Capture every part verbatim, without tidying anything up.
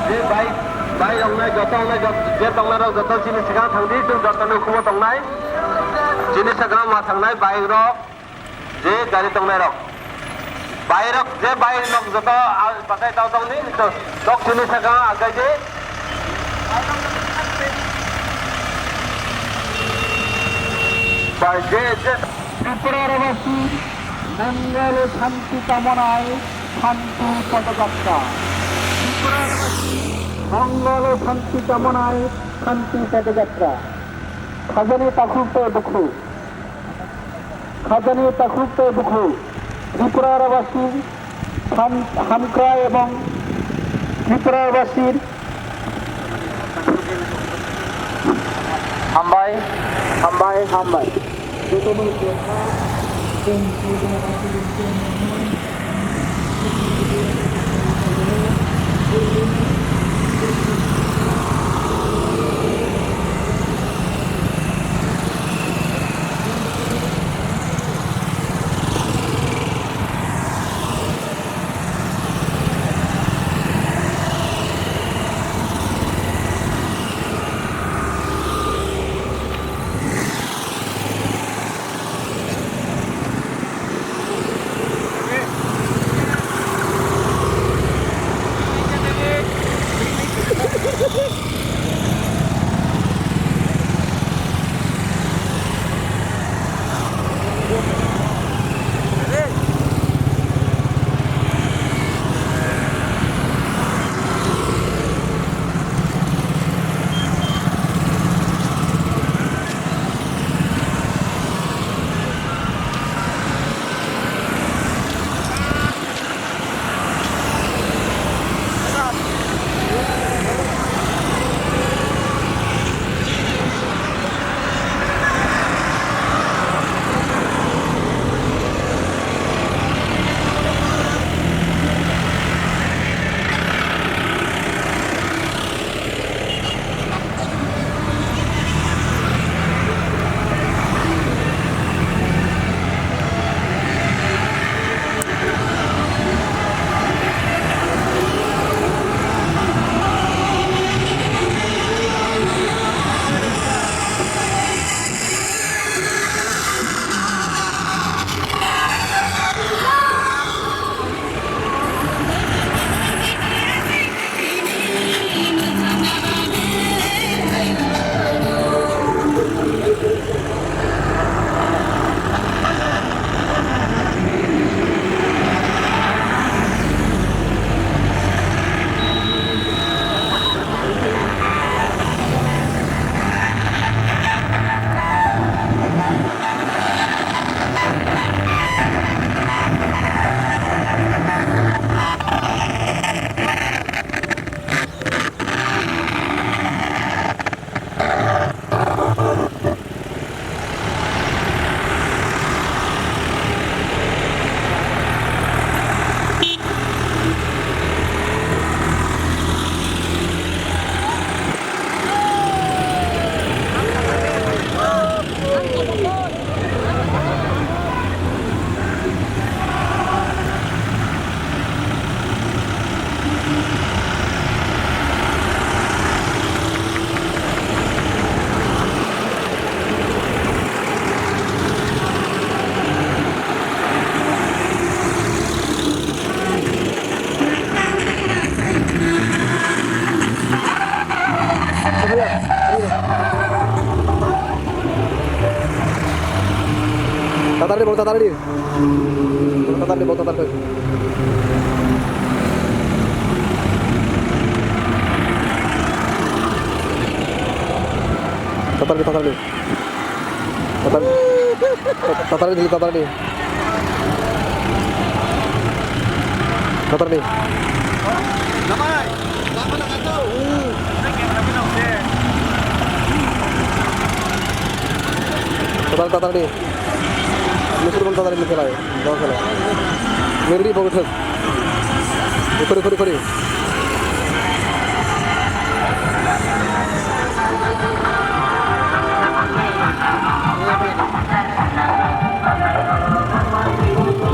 Je bike, bike wngnai, joto wngnai, jot-, je tongnai rok joto chini swkang thangdi, chwng joto ni ukhumo tongnai. Chini swkang ma thangnai bike rok, je gari tongnai rok. Bike rok, je bike rok joto a-, batai tao tongdi, to, tok chini swkang agai di. Bai je, je. ত্রিপুরাবাসী মঙ্গল ও শান্তি কামনায় শান্তি পদযাত্রা। ত্রিপুরাবাসী মঙ্গল ও শান্তি কামনায় শান্তি পদযাত্রা। Khajani takhuk tei bukhuk. Khajani takhuk tei bukhuk. Tripurarabasi ham-, hamkrai ebong Tripurarabasir hambai, hambai, hambai. Tatardi. Tatardi, bo tatardi. Tatardi, tatardi. Tatardi. Tatardi, tatardi. Tatardi. Tatardi, tatardi. Nusur bol tatardi, nusur bol. Dua kali. Ngeri di bagus. Kori, kori, kori.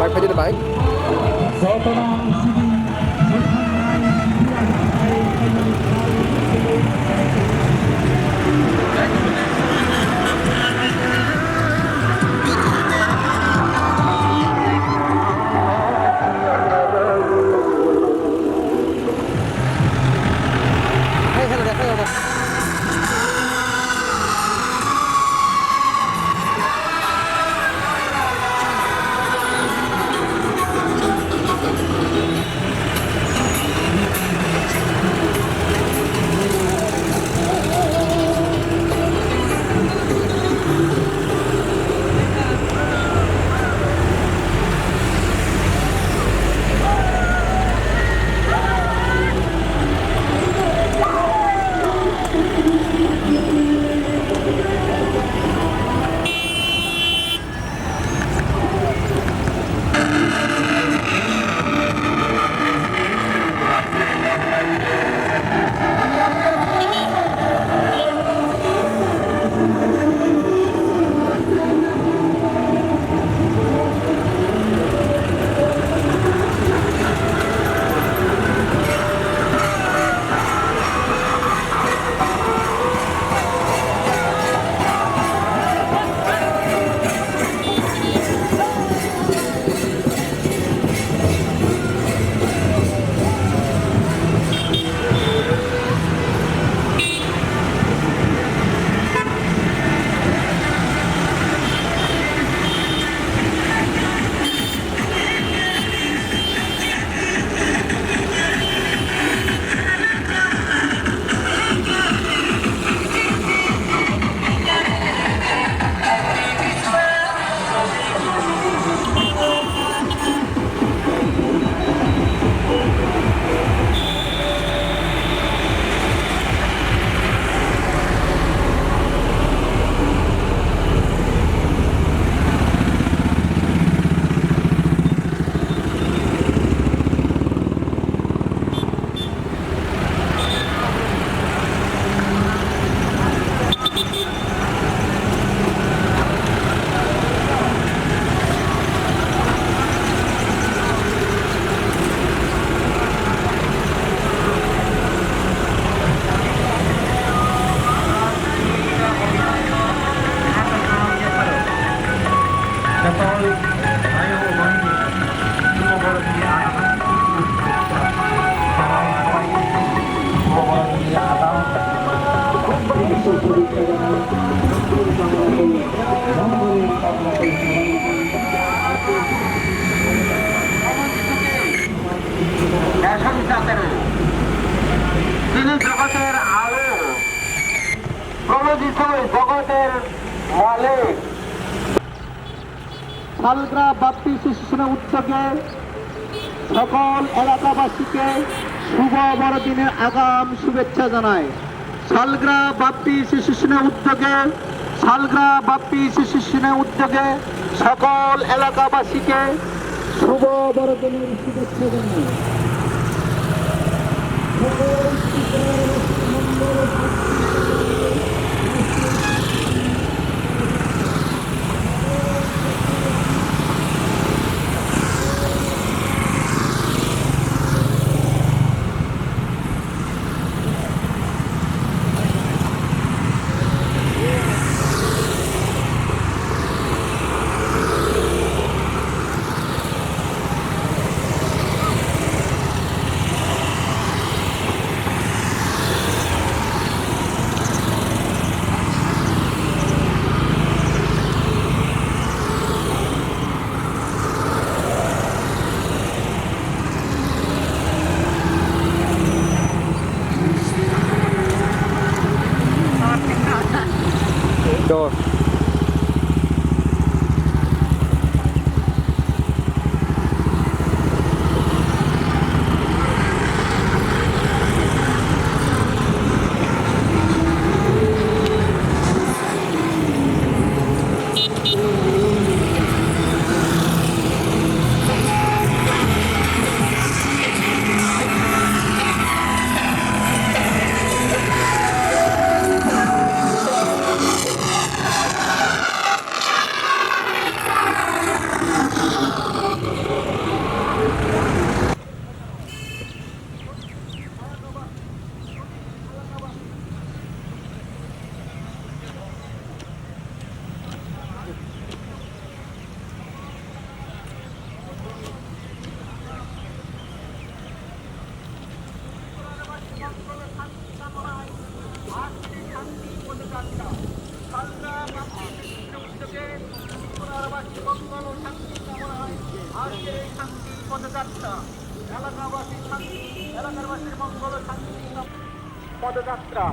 Bike phaidi, bike. Tini জগতের আলো, প্রভু যিশু জগতের মালিক। সালগ্রা বাপ্তিস্ম শিশুর উদ্যোগে সকল এলাকাবাসীকে শুভ বড়দিনের আগাম শুভেচ্ছা জানাই। সালগ্রা বাপ্তিস্ম শিশুর উদ্যোগে, সালগ্রা বাপ্তিস্ম শিশুর উদ্যোগে সকল এলাকাবাসীকে শুভ বড়দিনের শুভেচ্ছা জানাই। সকল এলাকাবাসীর মঙ্গল ও শান্তি কাম-, পদযাত্রা।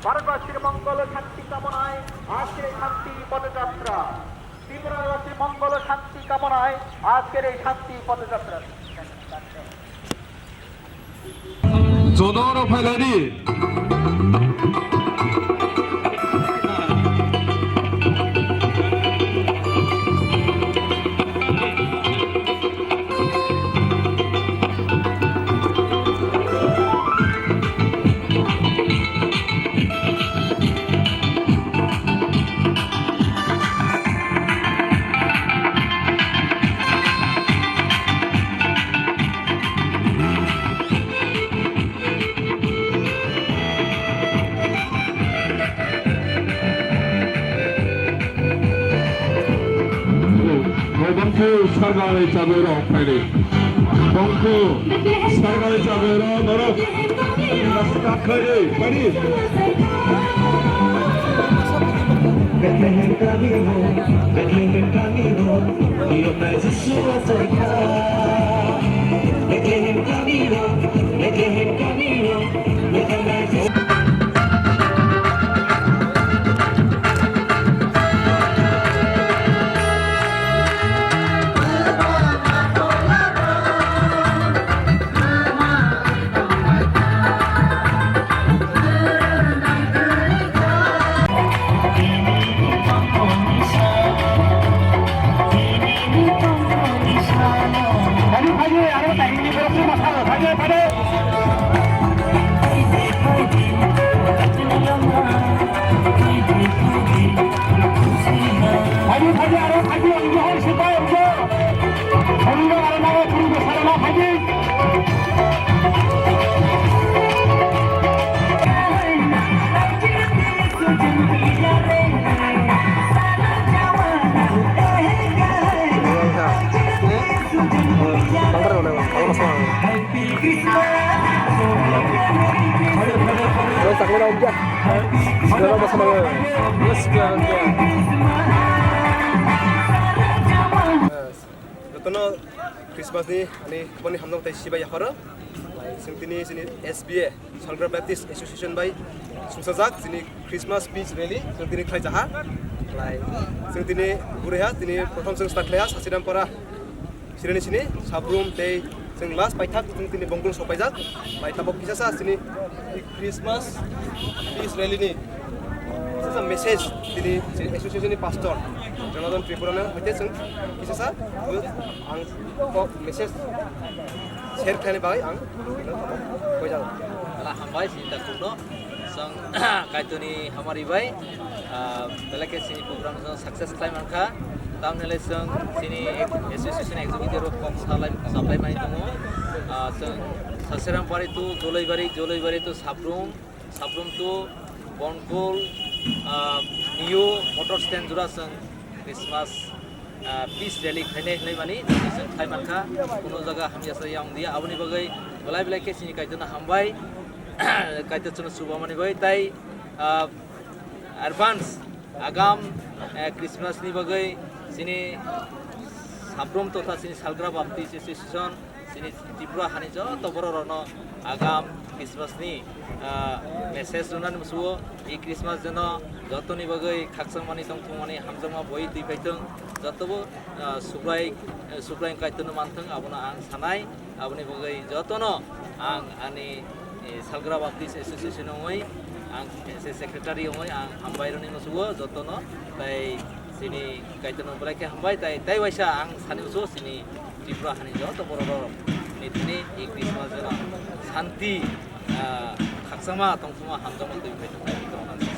ভারতবাসীর মঙ্গল ও শান্তি কামনায় আজকের এই শান্তি পদযাত্রা। ত্রিপুরাবাসীর মঙ্গল ও শান্তি কামনায় আজকের এই শান্তি পদযাত্রা। Jono oro phailadi. Bangkhu sargani chagwi rok phaidi. Bangkhu sargani chagwi rok norok. Kakhai phaidi. Bethlehem kamio, Bethlehem kamio, Iyoknai Jisu achaikha. Bethlehem kamio, Bethlehem kamio, Iyoknai Jisu. Jotono Christmas ni ani boni hamjak tei sibai yapharo. Chwng tini chini S B A, Salgra Baptist Association bai sumsajak chini Christmas Peace Rally chwng tini khlaijaha. Chwng tini guriha tini prothom chwng start khlaiha Sachirampara. Sireni sini Sabrum tei chwng last paithak chwng tini Bongkul sopaijak. Paithak bo kisasa chini Christmas Peace Rally ni kisasa message tini chini association ni pastor Jonathan Tripura ni hoite chwng kisasa ang kok message share khlaini bagwi ang koijak. Ala hambai sini ta kuno. Chwng Kaitorni hamari bai, ah, belai khe chini program chwng success khlai mankha. Tamni le chwng chini ek-, association executive rok kok salai, saplai mani tongo. Ah, chwng Sachirampari to Jolaibari, Jolaibari to Sabrum, Sabrum to Bonkol, ah, New Motor Stand jora chwng Christmas ah, peace rally khlainai hinwi mani chwng khlai mankha, kuno jaga hamya sa ya wng dia. Aboni bagwi belai belai khe chini Kaitorno hambai, Kaitor chwngno chubamani bai tei, ah, advance agam, eh, Christmas ni bagwi chini Sabrum totha chini Salgra Baptist Association, chini Tripura hani joto borok rokno agam Christmas ni, ah, message rwnani musugo. I Christmas jeno jotoni bagwi khakchangmani tongthokmani hamjakma boi twi paithwng, jotobo, ah, Subrai, Subrai Kaitorno manthwng, abono ang sanai. Aboni bagwi jotono ang ani, eh, Salgra Baptist Association wngwi, ang se secretary wngwi ang hambai rwni musugo jotono, tei chini Kaitorno belai khe hambai, tei, tei waisa ang sani musugo chini Tripura hani joto borok rok ni thani i Christmas jeno santi, ah, khakchangma tongthokma hamjakma twi paithwng.